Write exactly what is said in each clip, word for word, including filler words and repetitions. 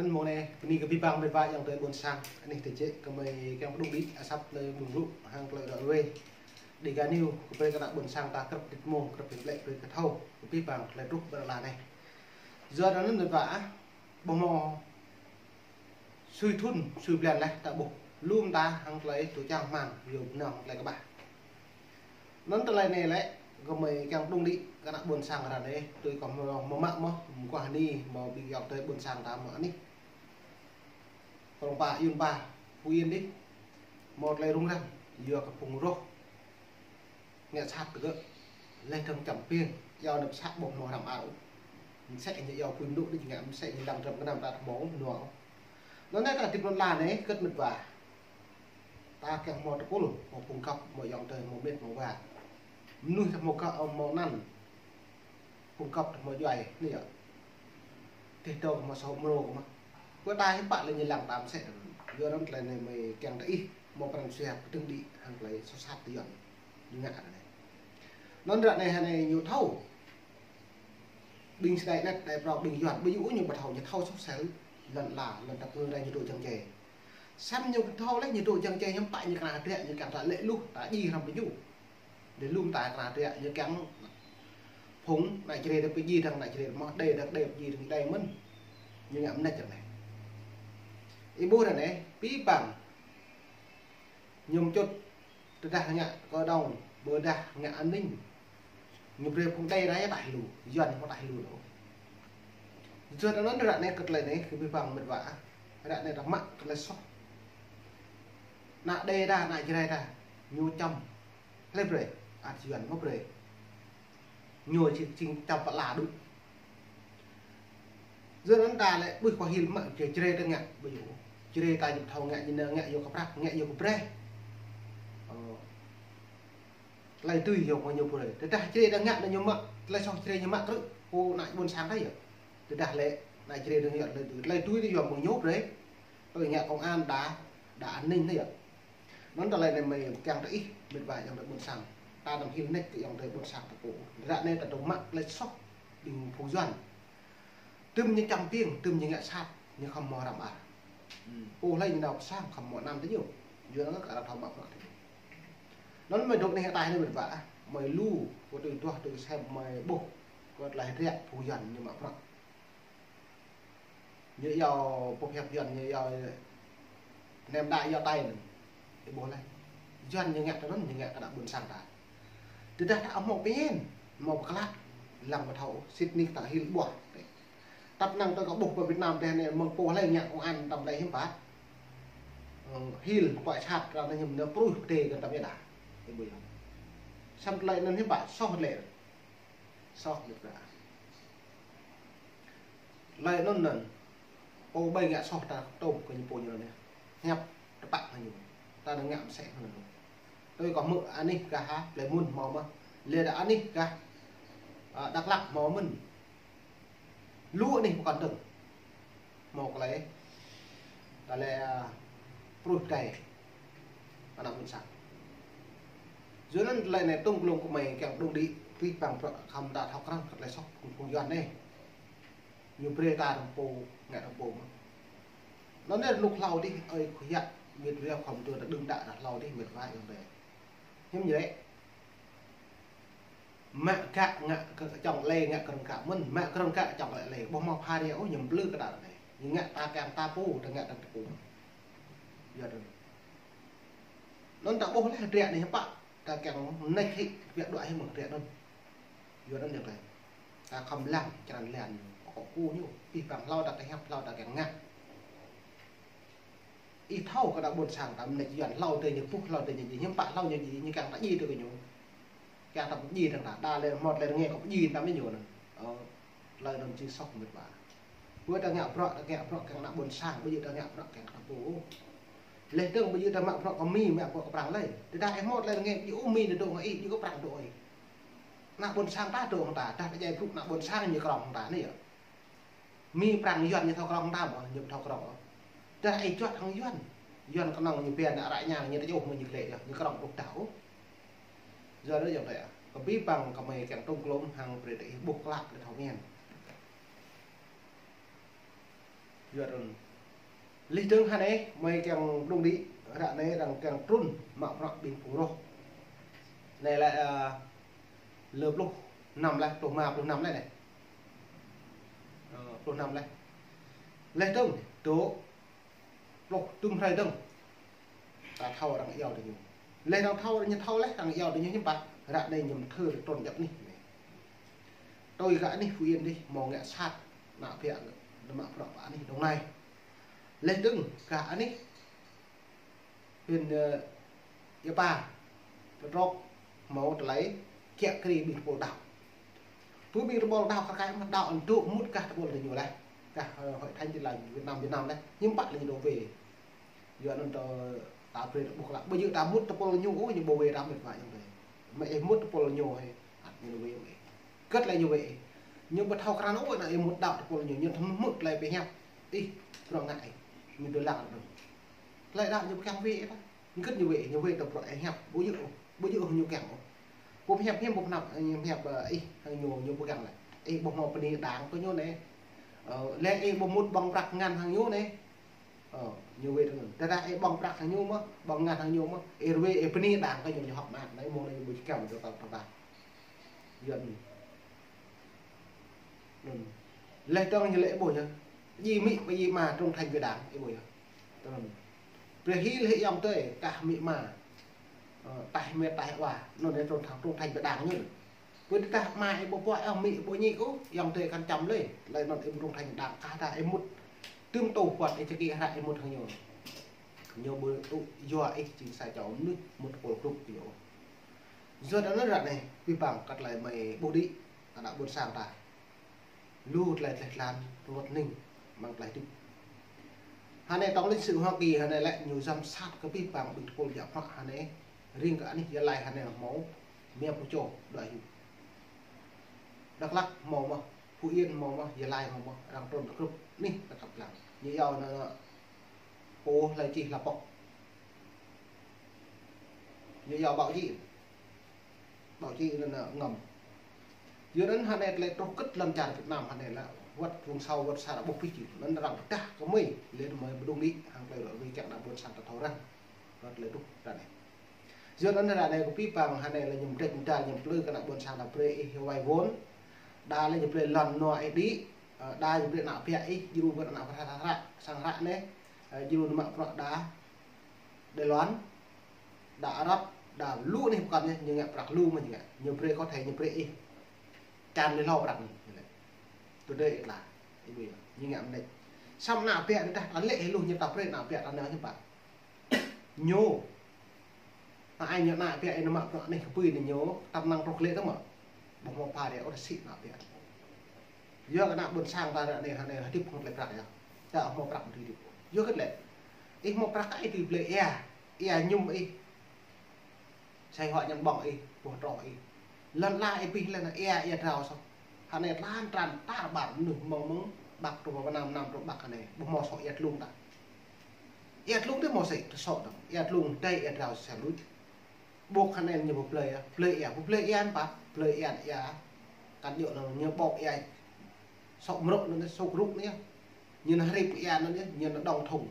Mông anai, bơni kơ abih bang met wa ayŏng adơi ƀôn sang, anih tơjĕ gơmơi kiăng pơđŭng đĭ asăp tơlơi mơ̆ng rŭ, hăng tơlơi ră ruai. Dega News, kơ brơi kơ ană ƀôn sang ta krăp đĭ mông, krăp hĭ blĕ brơi kơ thâo, kơ abih bang tơlơi truh ƀơi lŏn ala anai. Yua anŭn met wa ah, ƀu hmâo sui thŭn, sui blan laih ta ƀuh. Lŏm ta hăng tơlơi tŭ čang hmang, yua ƀu nao hăng tơlơi kơƀah. Anŭn tơlơi anai lĕ, gơmơi kiăng pơđŭng đĭ kơ ană ƀôn sang ră anai, tui kơ hmâo, hmâo mă mơ̆, mơguah hơni, hmâo ƀing ayŏng adơi ƀôn sang ta mơ̆ anih. Krông Pă, Yun Pă, Phú Yên đih, hmâo tơlơi rŭng răng, yua kơ phung roh ngă sat tơ gơ̆, laih dơ̆ng čăm piêng, iâu nao pơsă ƀu hmâo hrăm ar ôh. Mơsĕ ñu iâu pui mơnŭ đih ngă, mơsĕ ñu lăng dram gơnam ta hmâo nua ôh. Anŭn anai ta hơdip lŏn ala anai, kơ̆t met wa. Ta kiăng hmâo tơpul, hmâo phung găp, hmâo ayŏng adơi, hmâo met, hmâo wa. Mơnuih ta hmâo găp, hmâo anăn. Phung găp ta hmâo djuai, anai yơh. Tơdah hmâo sâo mrô kơ mă. Kơ ta hiư̆m pă lĕ ñu lăng ta mơsĕ. Yua anŭn tơlơi anai mơi kiăng ta ih, hmâo pran jua pơđŭng đĭ hăng tơlơi soh sat tơ Yuan. Ñu ngă ră anai. Anŭn ră anai hơnai ñu thâo. Ƀing sơdai anet, đai prŏng, ƀing Yuan, ƀing ñu ƀu thâo, ñu thâo soh sel, lŏn ala, lŏn ta pơnơ̆ng rai ñu dŏ jăng jai. Samơ̆ ñu ƀu thâo lĕ ñu dŏ jăng jai hiư̆m pă ñu kơna hơdră, ñu kiăng ta lĕ luh, ta djai hrăm ƀing ñu. Đih lŏm ta kơna hơdră, ñu kiăng phung ană Jrai ta pơdjai dơ̆ng ană Jrai, mơ̆ đe dơ̆ng đe pơdjai dơ̆ng đe mơ̆n. Ñu ngă mơneč ră anai. Ih ƀuh ră anai, abih bang ñu mơčŭt, tơdah ngă kơđông, ƀôdah ngă an ninh. Ñu brơi phung đe rai taih lu, Yuan phung taih lu lu. Yua anŭn ră anai kơ tơlơi anai, kơ abih bang met wa ah. Ră anai ta mă tơlơi soh. Ană đe ta, ană Jrai ta, ñu čăm. Hlơi brơi, ăt Yuan mơ̆ brơi. Ñu či, či čăm pơala đôč. Yua anŭn ta lĕ ƀuh kơ hil mă, Jrai, Jrai ta ngă, ƀu djơ̆. Jrai ta ƀu thâo ngă, ñu ngă yua kơ prăk, ngă yua kơ brơi. Ơ. Tơlơi tui yua kơ ñu brơi. Tơdah Jrai ta ngă anŭn ñu mă, tơlơi soh Jrai ñu mă krư̆, kơ ană ƀôn sang ta yơh. Tơdah lĕ, ană Jrai ta ngă tơlơi tui. Tơlơi tui anŭn yua kơ ñu brơi. Tui ngă công an đa, đa an ninh ta yơh. Anŭn tơlơi anai mơi kiăng ta ih, met wa ayŏng adơi ƀôn sang. Ta anăm hil mơneč kơ ayŏng adơi ƀôn sang ta pô. Ră anai ta dŏ mă tơlơi soh ƀing phung Yuan. Tơm ñu čăm piêng, tơm ñu ngă sat, ñu khŏm hmâo hrăm ar. Pô hlơi ñu nao pơ sang khŏm hmâo anăn tơ ñu. Yua anŭn kơ arăng thâo mă bruă tơ ñu. Anŭn mơi dŏ anih ataih anai met wa ah. Mơi lu, kơ tui duah, tui sem, mơi ƀuh. Kơ tơlơi hơdră phung Yuan ñu mă bruă. Ñu iâu pô pơhiăp Yuan, ñu iâu nem đa iâu tay anŭn. Ih ƀuh laih. Yuan ñu ngă tơ anŭn, ñu ngă kơ ană ƀôn sang ta. Tơdah ta hmâo pơñen, hmâo pơklă, lăng pơthâo, sĭt nik ta hil ƀuah. Tăp năng ta kơ ƀuh pơ Việt Nam teh anai, mơ̆ng pô hlơi ngă công an tơm tơlơi hiư̆m pă. Ơ, hil, pơkă sat, ră anai ñu mơnơ̆ng pruih pơdai kơ tơm yơh đa. Ih ƀuh yơh. Samơ̆ tơlơi anŭn hiư̆m pă, soh lĕ. Soh met wa. Tơlơi anŭn anŭn. Pô ƀai ngă soh ta tŏm kơ ñu pô ñu anŭn yơh. Hiăp tơpă kơ ñu. Ta anŭn ngă mơsĕ anŭn. Tui kơ hmư̆ anih gah ha, Plei Mun hmâo mơ̆n. Lĕ đa anih gah, a, Dak Lak hmâo mơ̆n. Lu anih pơkŏn dơ̆ng. Hmâo tơlơi, tơlơi, a, pruih pơdai. Ană ƀôn sang. Yua anŭn tơlơi anai tŏng glông kơ mơi kiăng pơđŭng đĭ, abih bang bruă khŏm ta thâo krăn kơ tơlơi soh phung, phung Yuan anai. Ñu brơi ta rơ̆ng pô, ngă rơ̆ng pô mơ̆n. Anŭn anai rơnŭk hlâo dih, ơi khuiăt, met wa khŏm tui ta đưm đă ră hlâo dih met wa ayŏng adơi. Hiư̆m ñu lĕ. Mă gah ngă kơ čŏng lĕ ngă kơ rơ̆ng gah mơ̆n, mă kơ rơ̆ng gah čŏng lĕ lĕ. Ƀu hmâo pha ria ôh, ñu plư kơ đa anai. Ñu ngă ta kiăng ta pô, ta ngă ta pô. Yua anŭn. Anŭn ta ƀuh laih hơdră anai hiư̆m pă. Ta kiăng mơneč hĭ, biă đuaĭ hĭ mơ̆ng hơdră anŭn. Yua anŭn yơh ta. Ta khŏm lăng, črăn lăng ñu. Kơ kơ ñu. Abih bang hlâo ta kơ hiăp, hlâo ta kiăng ngă. Ih thâo kơ ană ƀôn sang ta mơneč Yuan hlâo tơ ñu ƀuh hlâo tơ ñu djai hiư̆m pă hlâo ñu djai ñu kiăng ta djai tơ kơ ñu. Kiăng ta djai dơ̆ng ta đa lĕ hmâo tơlơi rơngai kơ djai ta mơ̆ ñu anŭn. Ơ, tơlơi anŭn či soh met wa. Ƀu ta ngă bruă, ta ngă bruă kiăng ană ƀôn sang, ƀu djơ̆ ta ngă bruă kiăng ta pô. Lĕ dơ̆ng ƀu djơ̆ ta mă bruă kơ Mi, mă bruă kơ Prăng lĕ. Tơdah ih hmâo tơlơi rơngai, ƀu djơ̆ ôh Mi anŭn dŏ ngă ih, ƀu djơ̆ kơ Prăng dŏ ih. Ană ƀôn sang ta dŏ hăng ta, dah ta djai brŭ ană ƀôn sang ñu krŏng hăng ta anai yơh. Mi Prăng Yuan ñu thâo krŏng ta mơ̆, ñu thâo krŏng ôh. Tơdah ih juăt hăng Yuan. Yuan kơnơ̆ng ñu pia ană ră anai ñu ta djơ̆ mơ̆ ñu glĕ yơh, ñu krŏng ƀu dah ôh. Yua anŭn yơh ta yơh. Kơ abih bang kơ mơi kiăng tŏng glông hăng brơi ta ih ƀuh klă brơi thâo mơ̆n. Yua anŭn. Leh dơ̆ng hơnai, mơi kiăng pơdŏng đĭ, ră anai arăng kiăng trŭn mă bruă ƀing phung roh. Anai lĕ, ơ, lơ pluh năm lĕ, pluh rơma, pluh năm lĕ anai. Ơ, pluh năm lĕ. Leh dơ̆ng, dŏ pluh tŭm hrơi dơ̆ng. Ta thâo arăng iâu tơ ñu. Leh arăng thâo, ñu thâo leh arăng iâu tơ ñu hiư̆m pă. Ră anai ñu mơthưr trŭn djăp anih. Tui gah anih Phú Yên dih, hmâo ngă sat, ană ƀiă, ană mă bruă pơ anih Đồng Nai. Leh dơ̆ng gah anih huyện, ơ, Ia Pa, tơdrŏk hmâo tơlơi kiă kriê ƀing tơpul đaŏ. Tui ƀing tơpul đaŏ kar kaĭ mă đaŏ anŭn dŏ mŭt gah tơpul tơ ñu leh. Gah, ơ, Hội Thánh Tin Lành Việt Nam, Việt Nam leh. Hiư̆m pă lĕ ñu dŏ wai. Yua anŭn tơ ta brơi ta ƀuh klă. Ƀu djơ̆ ta mŭt tơpul ñu ôh, ñu ƀu wai ta mĕt wa ñu wai. Mă ih mŭt tơpul ñu hĕ, ăt ñu wai ôh. Kơ̆t lĕ ñu wai. Ñu ƀu thâo krăn ôh, ană ih mŭt đaŏ tơpul ñu, ñu thâo mŭt tơlơi pơhiăp. Ih, bruă ngă ih. Ñu dŏ lăng anŭn. Tơlơi đaŏ ñu ƀu kiăng wai ta. Kơ̆t ñu wai, ñu wai tơ bruă ih hiăp, ƀu djơ̆ ôh, ƀu djơ̆ ôh ñu kiăng ôh. Ƀu hiăp hiư̆m ƀu pơnăp, ñu hiăp, ơ, ih, hăng ñu, ñu ƀu kiăng lĕ. Ih ƀu hmâo bơni đảng kơ ñu anai. Ơ, lĕ ih ƀu mŭt ƀơ̆ng prăk ngăn hăng ñu anai. Ơ, ñu wai tơ anŭn. Tơdah ih ƀơ̆ng prăk hăng ñu mơ̆n, ƀơ̆ng ngăn hăng ñu mơ̆n, ih wai ih bơni đảng kơ ñu, ñu hŏk mơak anai, mơ̆ng anai ñu ƀu kiăng tơ tơ tơ. Yua anŭn. Anŭn. Leh dơ̆ng ñu lĕ ih ƀuh yơh. Djai amĭ ƀu djai ama trŭn thành với đảng, ih ƀuh yơh. Tơ anŭn. Brơi hil hĭ ayŏng adơi, kah amĭ ama. Ơ, taih mĕt taih wa. Anŭn yơh trŭn thành, trŭn thành với đảng ñu. Ƀơi tơdah ama ih ƀu puă, amĭ ih ƀu ñik ôh, ayŏng adơi kăn čăm lĕ. Lĕ anŭn ih ƀu trŭn thành đảng, kah ta ih mŭt. Tơm tŭ puăt ih čơkĭ hră ih mŭt hăng ñu. Ñu ƀu tŭ yua ih jing sa čô mơnuih mŭt tơpul grup kơ ñu. Yua anŭn ră anai, abih bang kơ tơlơi mơi ƀuh đĭ, ană ƀôn sang ta. Lu tơlơi tleh tlan, rơngot hning, amăng tơlơi hơdip. Hơnai tổng lãnh sự Hoa Kỳ hơnai lĕ ñu giám sát kơ abih bang ƀing tơpul djă bruă hơnai, riêng kơ anih Gia Lai hơnai hmâo, mia pluh čô, đuaĭ hyu. Dak Lak hmâo mơ̆n, Phú Yên hmâo mơ̆n, Gia Lai hmâo mơ̆n, arăng trŭn tơ grup anih ta kăp lăng. Ñu iâu anŭn, pô hlơi čih lăp pŏk. Ñu iâu báo chí. Báo chí anŭn, ơ, ngăm. Yua anŭn hơnai tơlơi truh kơ̆t lăm čar Việt Nam hơnai lĕ wăt vùng sâu wăt sa ƀuh pih čih. Anŭn arăng pơdah kơ mơi, lĕ mơi pơdŏng đĭ, hăng tơlơi ră ruai kiăng ană ƀôn sang ta thâo răng. Wăt tơlơi truh ră anai. Yua anŭn ră anai kơ abih bang hơnai lĕ ñu mơdrĕč mơdal ñu plư kơ ană ƀôn sang ta brơi ih wai vốn. Đa lĕ ñu brơi lŏn nua ih đĭ, ơ, đa ñu brơi ană ƀiă ih, djru wơ̆t ană ƀiă hră, hră, sang hră anai, ơ, djru mă bruă đa Đài Loan, đa Arab, đa lu anih pơkŏn ñu, ñu ngă prăk lu mơ̆n ñu ngă. Ñu brơi có thể ñu brơi ih čan lĕ hlâo prăk ñu lĕ. Tơdơi ih tla, ih ƀuh yơh, ñu ngă mơneč. Samơ̆ ană ƀiă anai tah ta lĕ ih lu ñu ta brơi ană ƀiă ta nao hiư̆m pă. Ñu. Anai ñu ană ƀiă ih nao mă bruă anih kơpui anai ñu, tăm năng truh lĕ tơmă. Ƀu hmâo pha rĕ ôh ta sĭ ană ƀiă. Yua kơ ană ƀôn sang ta ră anai, hơnai hơdip hăng tơlơi prăk yơh. Ta hmâo prăk mơ̆n hơdip. Yua kơ tơlơi. Ih hmâo prăk kơ ih tui blơi ia. Ia ñum ih. Sai huă ñăm ƀơ̆ng ih, boh trŏ ih. Lŏn ala ih pih lĕ anai ia, ia drao soh. Hơnai tlan tran tar ƀar mơnuih mơ̆ng mơ̆ng Bắc truh pơ Nam, Nam truh Bắc hơnai. Ƀu hmâo soh ia tlung ta. Ia tlung tơ hmâo sĭ, tơ soh dơ̆ng. Ia tlung tơ ia drao sa luč. Ƀuh hơnai ñu ƀu blơi ia, blơi ia, ƀu blơi ia anŭn pă, blơi ia, ia. Kăn djơ̆ anŭn ñu ƀôk ia. Sŏk mrŏ anŭn, sŏk rŭk anŭn ia. Ñu nao hrip ia anŭn ia, ñu nao đóng thùng.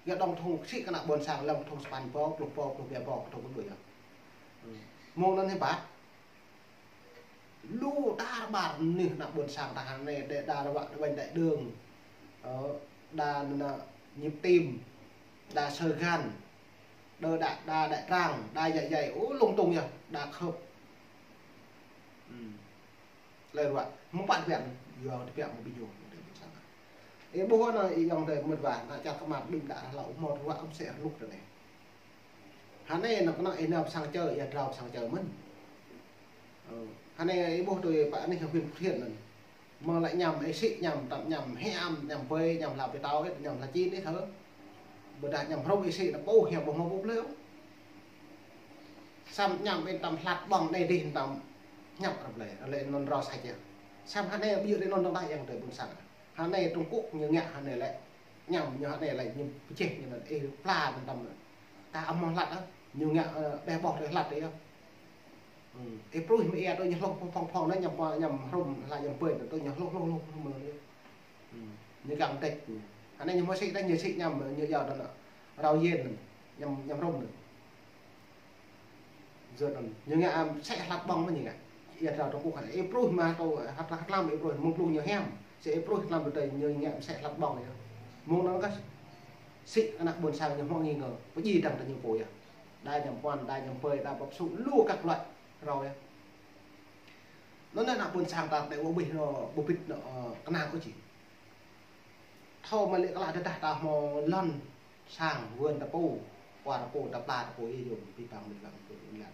Ia đóng thùng sĭ kơ ană ƀôn sang lăm thùng sapăn pô, pluh pô, pluh dua pô, thùng kơ đuaĭ ia. Mơ̆ng anŭn hiư̆m pă. Lu tar ƀar mơnuih ană ƀôn sang ta hơnai, đa, đa rơwă rơwĕnh đại đường, ơ, đa anŭn, Nhịp Tim, đa Sơ Gan, đa, đa, đa Đại Tràng, đa dạy dạy, ô, lung tung yơh, đa khớp. Tơlơi ruă, mơ̆ng pă tơbiă, yua tơbiă mơ̆ng ƀing ñu, mơ̆ng tơbiă ƀôn sang. Ih ƀuh anŭn, ih ayŏng adơi mơ̆t wa, ană čar kơmăt ƀing đa hlâo, hmâo ruă ăm sĕ rơnŭk tơ anai. Hơnai anŭn kơnơ̆ng ih nao pơ sang čơ, ia drao pơ sang čơ mơ̆n. Ơ, hơnai ih ƀuh tui pơ anih huyện Phú Thiện anŭn. Mơ̆ng lĕ ñăm ih sĭ ñăm, tăm ñăm hĕ am, ñăm ƀơi, ñăm hla pơtâo ih, ñăm hla čin ih thơ. Ƀôdah ñăm hrŏm ih sĭ anŭn ƀuh, ia ƀuh hmâo ƀuh blơi ôh. Samơ̆ ñăm ih tăm hlăt ƀơ̆ng anai dih tăm ñăm ră blơi. Ră lĕ anŭn rao sa čơ. Samơ̆ hơnai ƀu djơ̆ anŭn dơ̆ng tah ayŏng adơi ƀôn sang. Hơnai Trung Quốc ñu ngă hơnai lĕ. Ñăm ñu hơnai lĕ ñu pơjeh ñu anŭn ih pla anŭn tăm. Ta hmâo hlăt ôh. Ñu ngă, ơ, ƀeh ƀôh tui hlăt ih. Ih pruih mơ̆ ia tui ñu hluh phŏng phŏng phŏng anŭn ñăm, ñăm hrŏm hla ñăm ƀơi anŭn tui ñu hluh hluh hluh hluh mơ̆n anŭn. Ñu kiăng tĕč. Anai ñu mơ̆ sĭ ta ñu sĭ ñăm ñu yua ta nă. Rau yên nă. Ñăm, ñăm rôm nă. Yua ta nă. Ñu ngă, am, sĭ hlăt ƀơ̆ng mơ̆ ñu ngă. Ia rau Trung Quốc anai. Ih pruih mă tơ hlăt, hlăt lăm ih pruih. Mơ̆ng plung ñu hiam. Sĭ ih pruih lăm tơ ñu ngă sĭ hlăt ƀơ̆ng ñu. Mơ̆ng anŭn kah. Sĭ ană ƀôn sang ñu hmâo nghi ngờ. Pơjing dăng ta ñu pô yơh. Đa ñăm puăn, đa ñăm pơi, đa băp su. Lu kăk luai. Rau yơh. Anŭn ană ƀôn sang ta tơ ƀu bĭt nă, ƀu bĭt nă, ơ, kơnang ôh či. Thâo mă lĕ kơ lă tơdah ta hmâo lŏn sang wơ̆n ta pô, kua ta pô, ta pla ta pô, yơh yôm, pi păng mĭt lăng pô lăng.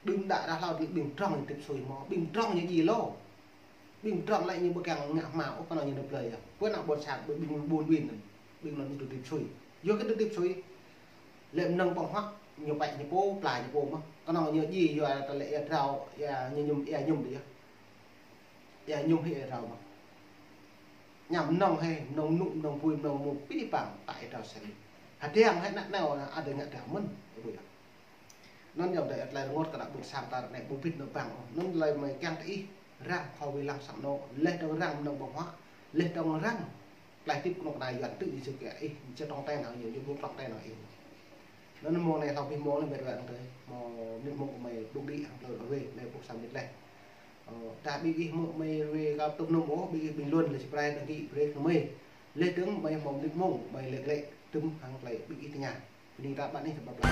Ƀing đa đa hlâo ƀing, ƀing drŏng ñu tĭp sui hmâo, ƀing drŏng ñu djai lŏ. Ƀing drŏng lĕ ñu ƀu kiăng ngă hmâo, ôh, kơnơ̆ng ñu nao plơi yơh. Pơ ană ƀôn sang, ƀing, ƀing ƀôn ƀing anŭn, ƀing anŭn ñu tĭp sui. Yua kơ tĭp sui. Lĕ mơnơ̆ng ƀơ̆ng huă, ñu pĕ ñu pô, pla ñu pô mơ̆n. Kơnơ̆ng ñu djai yua ta lĕ ia rau, ia ñu ñum, ia ñum dih yơh. Ia ñum hĭ ia rau mơ̆n. Ñăm mơnơ̆ng hĭ, mơnơ̆ng mơnŭk, mơnơ̆ng bui, mơnơ̆ng mŭk, pi păng, ta ia rau sel. Hơdrăng hĭ nă nao, ada ngă drăng mơ̆n, ih ƀuh yơh. Anŭn yơh dai ăt tơlơi rơngot kơ ană ƀôn sang ta ră anai ƀu bĭt nao ƀơ̆ng ôh. Anŭn tơlơi mơi kiăng kơ ih, răng khâu wai lăng sang anŏ, leh dơ̆ng răng mơnơ̆ng ƀơ̆ng huă, leh dơ̆ng răng Plei tip kơnuk kơna Yuan tŭ ñu sui kơ ih, či trong tơ nao ñu, ñu ƀu trong tơ nao ih. Anŭn mơ̆ng anai hlâo abih mơ̆ng anai ƀĕ rơwang tơ. Mơ̆ mơnit mơ̆ng kơ mơi đŭk đĭ hăng tơlơi rơwe, mơi ƀuh sang mơnit leh. Ơ, tơdah ƀing ih mơ̆ mơi rơwe kơ tŭ nŭm ôh, ƀing ih bình luận leh subscribe đăng ký brek kơ mơi. Leh dơ̆ng mơi mơ̆ mơnit mơ̆ng, mơi lĕ lĕ tŭm hăng tơlơi ƀing ih tơña. Bơni ta ƀă anih ta ƀă plei.